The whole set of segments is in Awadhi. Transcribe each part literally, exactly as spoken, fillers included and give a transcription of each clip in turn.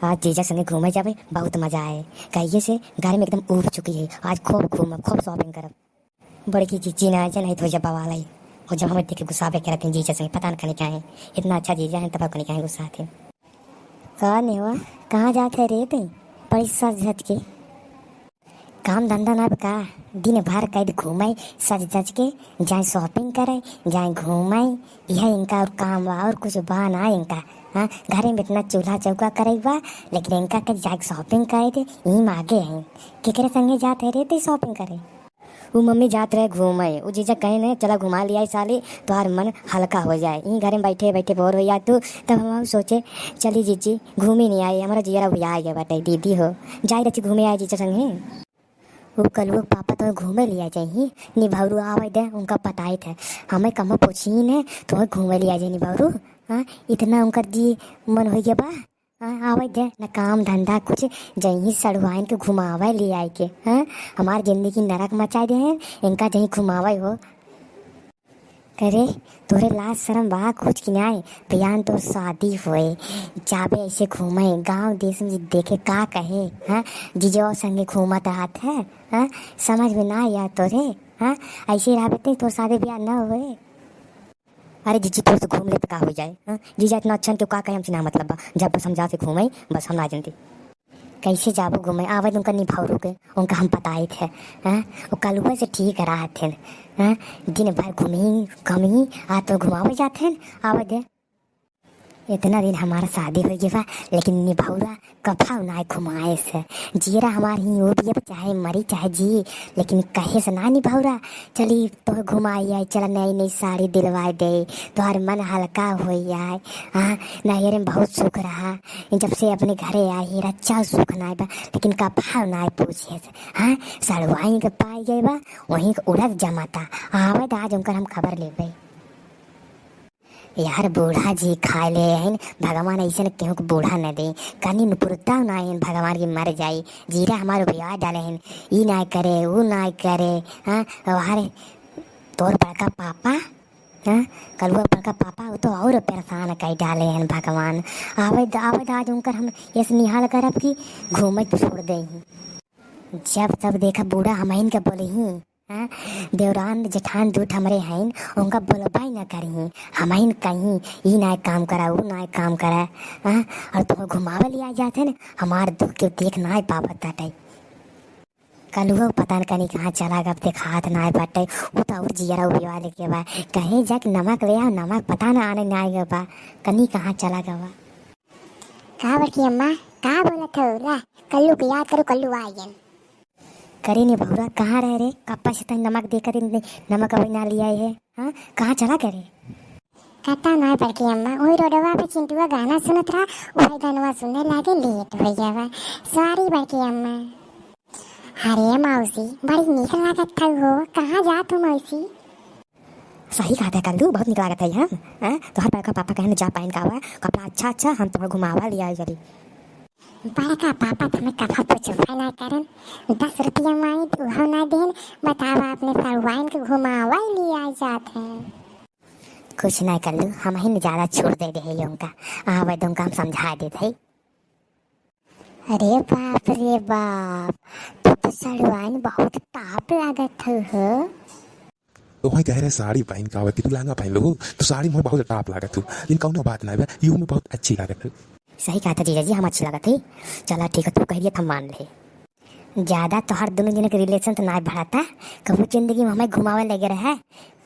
आज जीजा संगे घूमे जाबे, बहुत मजा आए। कहिए से घर में एकदम ऊब चुकी है। आज खूब घूमब, खूब shopping करब। बड़की जीजी ना आ जाए, नहीं तो हो जा बवाल है। और जब हमें देखे गुस्सा पे करते हैं जीजा संगे, पता न कने क्या है। इतना अच्छा जीजा है, तब कने क्या है गुस्सा आते हैं। का नेवा, कहाँ जात है रे तई? बड़ी सज धज के। काम धंधा ना बा का? दिन भर कैद घूमे सज धज के, जाए shopping करे, जाए घूमे, यह इनका और काम बा, और कुछ बा ना इनका। हाँ, घरे में इतना चूल्हा चौका करे बा, लेकिन इनका के जाए shopping करे दे, ई मागे हैं। केकरे संगे जात है रे तई shopping करे? उ मम्मी जात रहे घूमे, उ जीजा कहे ने, "चला घुमा लिया साली, तोहार मन हल्का हो जाए। ई घरे में बैठे बैठे bore हो जात तू।" तब हम सोचे, "चली जीजी, घूमी नहीं आई, हमारा जियरा हुआ आए बाटे, दीदी हो, जाए रची घूमे आए जीजा संगे।" उ कलुआ के पापा तो घूमे लिया जाही, निभौरू आवे दे, उनका पताइत है, हमें कम पूछी ने, तो घूमे लिया जाए निभौरू। हाँ, इतना उनकर जी मन हो गया बा। हाँ, आवे दे, न काम धंधा कुछ, जहीं सड़ुआइन के घुमावे ले आए के, हाँ? हमार जिंदगी नरक मचाए दे हैं, इनका जहीं घुमावे हो। अरे, तोरे लाज शरम बा कुछ कि नाय? बयान तो शादी होए, जाबे ऐसे घूमे, गांव देश में देखे का कहे, हाँ? जीजो संगे घूमत रहत है, हाँ? समझ में ना आया तोरे, हाँ? ऐसे रहबे ते तोर शादी ब्याह ना होए। अरे जीजी, थोड़ा सा घूम ले तो का हो जाए, हाँ? जीजा इतना अच्छा है, क्यों का कहे, हमसे ना मतलब बा। जब बस हम जा से घूमे, बस हम ना जानते। कैसे जाबो घूमे? आवे दे उनका निभौरू के, उनका हम पताइत है, हाँ? वो कलुआ से ठीक रहत है, हाँ? दिन भर घूमी, घूमी, आ तो घुमावे जात है, आवे दे। इतना दिन हमार शादी हो गया बा, लेकिन निभौरा कफाऊ नाय घुमाए से। जियरा हमार ही उबियब, चाहे मरी चाहे जी, लेकिन कहे से ना निभौरा, "चली तो घुमाई आई, चला नई नई साड़ी दिलवाए दे, तोहर मन हल्का हो जाए।" हाँ, नैहरे में बहुत सुख रहा, जब से अपने घरे आई, रच्चा सुख नाय बा, लेकिन कफाऊ नाय पूछे से। हाँ, सड़ुआइन के पाई गए बा, वहीं के उड़द जमाता। आवे द आज उनकर हम खबर लेबे। यार, बूढ़ा जी खाए ले हन, भगवान ऐसन केहू के बूढ़ा न दे। कनी नुपुरता ना हन, भगवान की मर जाई। जीरा हमार उबिया डाले हन, ई ना करे, ऊ ना करे। हाँ, अरे, तोर बड़का पापा, हाँ, कलुआ बड़का पापा, वो तो और परेशान कर डाले हन भगवान। आवे द-, आवे द आज उनकर हम ऐसे निहाल करब कि घूमत छोड़ दे ही। जब तब देखा बूढ़ा हमहिन के बोले ही, हाँ, देवरान जेठान दूठ हमरे हइन, उनका बोलबाई ना करिहीं, हमहिन कहीं, "ई नाय काम करा, ऊ नाय काम करा", हाँ, और तो घुमावे ले आ जात है ना, हमार दुख के देख नाय पावत ताटे। कलुआ पता न कनी कहाँ चला गब, देखात नाय बाटे, ऊ तो और जियरा उबिया लेके बा, कहे जाके नमक ले आओ, नमक पता ना आने नाय गबा, कनी कहाँ चला गबा। का बड़की अम्मा, का बोलत हो? ला, कल्लू के याद करू, कल्लू आ गयन। करे ने भौरा, कहाँ रहे रे? कप्पा से तनी नमक दे कर, नमक अभी ना लिया है। हाँ, कहाँ चला करे? कता ना बड़की अम्मा, वही रोडवा पे चिंटुआ गाना सुनत रहा, वही गानवा सुने लागे, लेट हो गया बा। सॉरी बड़की अम्मा। अरे मौसी, बड़ी नीक लागत हऊ हो, कहाँ जात हो मौसी? सही कहत है कल्लू, बहुत नीक लागत है हम। हाँ? तोहर बड़का पापा कहन जा पहिन के आवा, कपड़ा अच्छा अच्छा, हम तोहर घुमावा ले आई चली। बड़का पापा तो हमें कभा पूछबे ना करन, दस रुपया मांगी तो उहो ना देन, बतावा अपने सड़ुआइन के घुमावा ले आई जात है। कुछ ना कल्लू, हमहिन ज्यादा छूट दे दे है उनका, आवे दे उनका हम समझा देत है। अरे बाप रे बाप, तू तो सड़ुआइन बहुत top लागत हऊ हो। तो वही कह रहे साड़ी पहन के आवत, तू लहंगा पहन लो, तो साड़ी में बहुत top लागत हऊ। लेकिन कौनो बात ना बा, यू में बहुत अच्छी लागत हऊ। सही कहत है जीजा जी, हम अच्छी लागत है। चला ठीक है, तू कह दिया तो हम मान ले। ज्यादा तोहर दोनों जने के relation तो ना बढ़ाता, कबू जिंदगी में हमें घुमावे लगे रहे,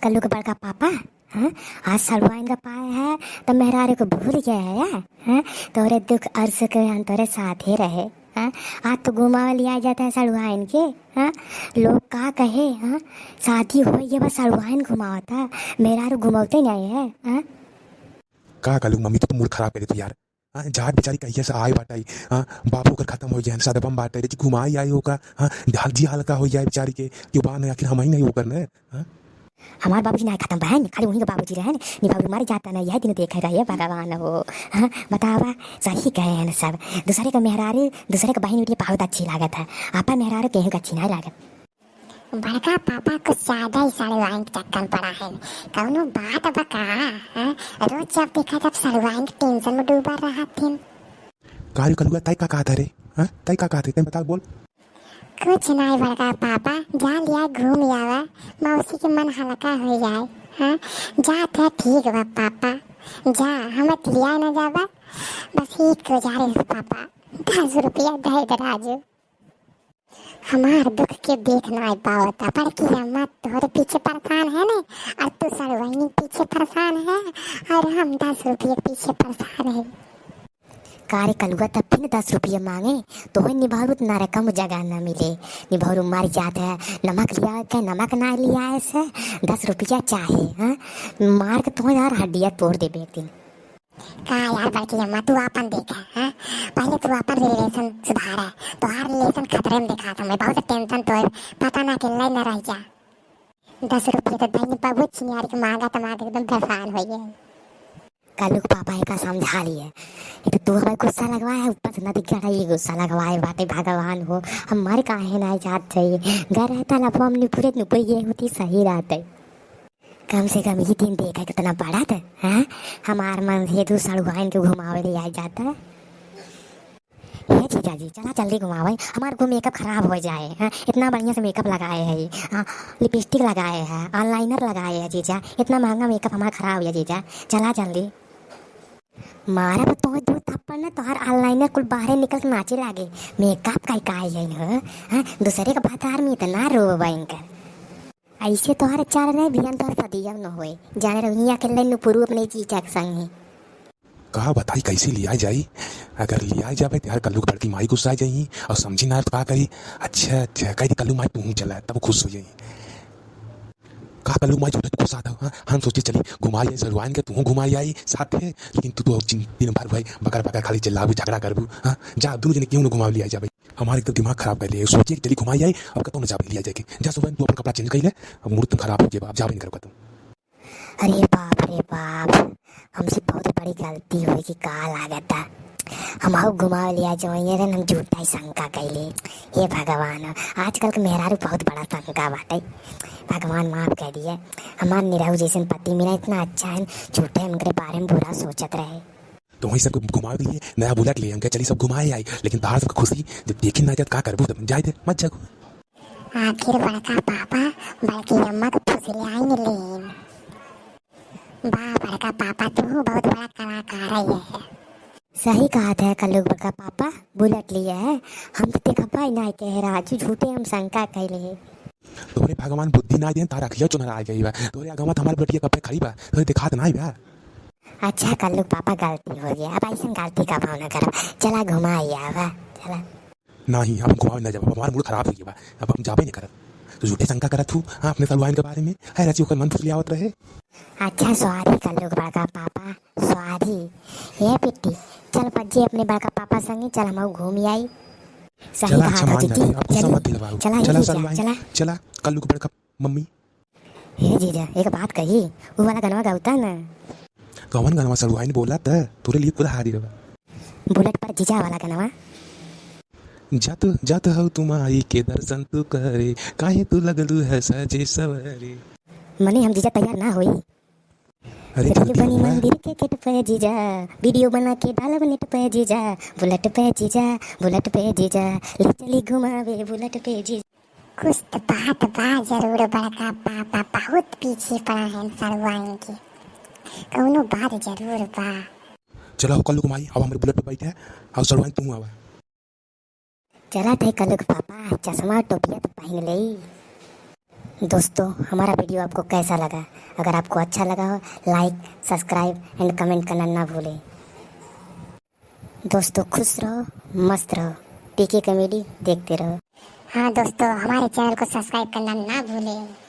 कल्लू के बड़का पापा। हाँ, आज सड़ुआइन का पाए है, तो मेहरारू को भूल गया है, हाँ? तोरे दुख और सुख में हम तोरे साथ ही रहे, हाँ? आज तो घुमावे लिया जाता है सड़ुआइन के, हाँ? लोग का कहे, हाँ? शादी हो गया बस सड़ुआइन घुमावता, मेहरारू घुमावते नहीं है, हाँ? का कलू मम्मी, तू तो मूड खराब कर देती यार। हाँ, जात बेचारी कहिया से आए बाटे, हाँ, बाप ओकर खत्म हो जाए, सदबम बाटे, लेकिन घुमाई आई ओका, हाँ, हल-, जी हल्का हो जाए बेचारी के, क्यों बा नहीं, आखिर हम ही नहीं ओकर ने, हाँ? हमार बाबूजी ना खत्म बहन, खाली वहीं के बाबूजी रहन, निभाऊ मर जाता ना, यह दिन देखे रहे भगवान हो, हाँ, बतावा, सही कहे हैं सब, दूसरे का मेहरारू, दूसरे का बहन बेटी बहुत अच्छी लागत है, आपा मेहरारू केहू का अच्छी नहीं लागत। बड़का पापा कुछ ज्यादा ही सड़ुआइन के चक्कर में पड़ा है। कौनो बात बा का? हैं? रोज जब देखा तब सड़ुआइन के tension में डूबा रहत हैं। का रे कलुआ, तै का कहत है रे? हाँ, तै का कहत है, तै बता, बोल। कुछ नाहीं बड़का पापा, जा लिया घूम आवा, मौसी के मन हल्का हो जाए। हाँ, जात है ठीक बा पापा, जा, हम तो लिया न जाबा, बस एक गुजारिश पापा, दस रुपया दे दे राजू। हमार दुख के देख नाहीं पावता, बड़की अम्मा तोहरे पीछे परेशान है ने, और तू सड़ुआइन पीछे परेशान है, और हम दस रुपये के पीछे परेशान है। का रे कलुआ, तब फिर दस रुपया माँगे, तोहे निभौरू त नरकम जगह न मिले। निभौरू मर जात है, नमक लिया के नमक ना लिया ऐसे, दस रुपया चाहे, हाँ? मार के तोहे यार हड्डिया तोड़ देबे एक दिन। का यार बड़की अम्मा, तू आपन देख, हैं? पहले तू आपन relation सुधार, तोहार relation खतरे में देखात हमें, बहुत tension तो है, पता ना अकेले न रह जा। दस रुपये तो दही बाबू छिनियार के मांगा त मांगा एकदम परेशान हो गए। कलुक पापा एका समझा लिए, ये तो तू हमें गुस्सा लगवाए है, ऊपर से नदी गड़ा ये गुस्सा लगवाए बाटे, भगवान हो, हमारे काहे ना जात चाहिए, घर रहता लफवा में निपुरे निपुरे ये होती सही रहते। कम से कम ई दिन देखा कितना बड़ा था, हाँ? हमार मन से दू सड़ुआइन के घुमावे ले आ जाता। हे जीजा जी, चला जल्दी घुमावे, हमार को makeup खराब हो जाए, हाँ? इतना बढ़िया से makeup लगाए है, हाँ? Lipstick लगाए है, eyeliner लगाए है जीजा, इतना महंगा makeup हमार खराब हो जाए जीजा, चला जल्दी। मारा बा तोहे दो थप्पड़ ना, तोहार eyeliner कुल बाहरे निकल के नाचे लागे, makeup का काहे है हो, हाँ? दूसरे के भतार में इतना रोब इनकर। ऐसे तोहर चाल रहे, बिहान तोहर सदिया न होए। जाने रहो, हियाँ के लेनु पुरु अपने जीजा के संग ही। का बताई, कैसे लिया जाई? अगर लिया जाबे, तो यार, कल्लू के बड़की माई गुस्सा जाई और समझी ना, तो का करी? अच्छा, अच्छा, कह दी, "कल्लू माई, तू हूँ चला," तब खुश हो जाई। का कल्लू माई, झूठा तू गुस्सा था, हाँ? हम सोचे, चली, घुमाई आई सड़ुआइन के, तू हूँ घुमाई आई साथ है, लेकिन तू तो दिन, दिन भर भाई बकर बकर खाली चिल्लाबू, झगड़ा करबू, हाँ? जा, दोनों जने क्यों ना घुमा लिया जाबे। हमार एकदम दिमाग खराब कर लिए, सोचे कि चली घुमाई आई, अब कतौ न जाबे लिया जाके। जा सुबह तू अपन कपड़ा change कर ले, अब mood तुम खराब हो गया, अब जाबे नहीं करबा तुम। अरे बाप रे बाप, हमसे बहुत बड़ी गलती हुई कि का लागता। हम आउ घुमावे लिया जाइए रे, हम झूठा ही शंका कैले। हे भगवान, आजकल के मेहरारू बहुत बड़ा शंका बाटे। भगवान माफ कर दिए, हमार निरहू जैसन पति मिला इतना अच्छा है, झूठे उनके बारे में बुरा सोचत रहे। तो वहीं सबको घुमावे के लिए नया Bullet ले आएंगे, चली सब घुमाए आई, लेकिन तहार सबके खुशी जब देखी ना जात का करबू, तब जाए दे, मत जागो। आखिर बड़का पापा बड़की अम्मा के फुसलियाइन लेन। बा बड़का पापा, तू बहुत बड़ा कलाकार है। सही कहत है कल्लू बड़का पापा, Bullet लिए है। हम तो देखा पाई ना के है राजू, झूठे हम शंका कैले है। तोहरे भगवान बुद्धि ना देन, तारा अखिया चुनरा आ गई बा। तोहरे आगवा त हमार बेटिया कब पे खड़ी बा, तोहरे देखात ना बा। अच्छा कल्लू पापा, गलती हो गया, अब ऐसन गलती का भाव ना करब। चला घुमाई आवा, चला। नहीं, अब हम घुमावे ना जाब, अब हमार mood खराब हो गया बा, अब हम जाबे नहीं करब। तो झूठे शंका करत हूँ, हाँ, अपने सड़ुआइन के बारे में। है राजू, ओकर मन फुसलियावत रहे। अच्छा sorry कल्लू बड़का पापा, sorry। हे पिट्टी, चल पज्जे अपने बड़का पापा संगे, चल हम घूम आई। सही चला, कहा अच्छा था मान जीजी, जाते, आप गुस्सा चली। मत दिलवाओ। चला, चला जीजा, सड़ुआइन, चला। चला, कल्लू के बड़का मम्मी। हे जीजा, एक बात कही, वो वाला गनवा गावता ना। कौन गनवा सड़ुआइन, बोला त, तोरे लिए खुद हाजिर बा। Bullet पर जीजा वाला गनवा। जात, जात हऊ तू माई के दर्शन तू करे, काहे तू लगलू है सजे सवरे। मने हम जीजा तैयार ना होई। अरे तो reel बनी मंदिर के गेट पे जीजा, video बना के डालब net पे जीजा, Bullet पे जीजा, Bullet पे जीजा, ले चली घुमावे Bullet पे जीजा। कुछ तो बात बा जरूर बड़का पापा, बहुत पीछे पड़ा है सड़ुआइन के, कौनो बात जरूर बा। चला हो कल्लू माई, अब हमरे Bullet पे बैठे, और सड़ुआइन तू आवा। चला थे कल्लू के पापा, चश्मा टोपिया तो पहन ले। दोस्तों, हमारा video आपको कैसा लगा? अगर आपको अच्छा लगा हो, like, subscribe and comment करना ना भूलें। दोस्तों, खुश रहो, मस्त रहो, पीके comedy देखते रहो। हाँ दोस्तों, हमारे channel को subscribe करना ना भूलें।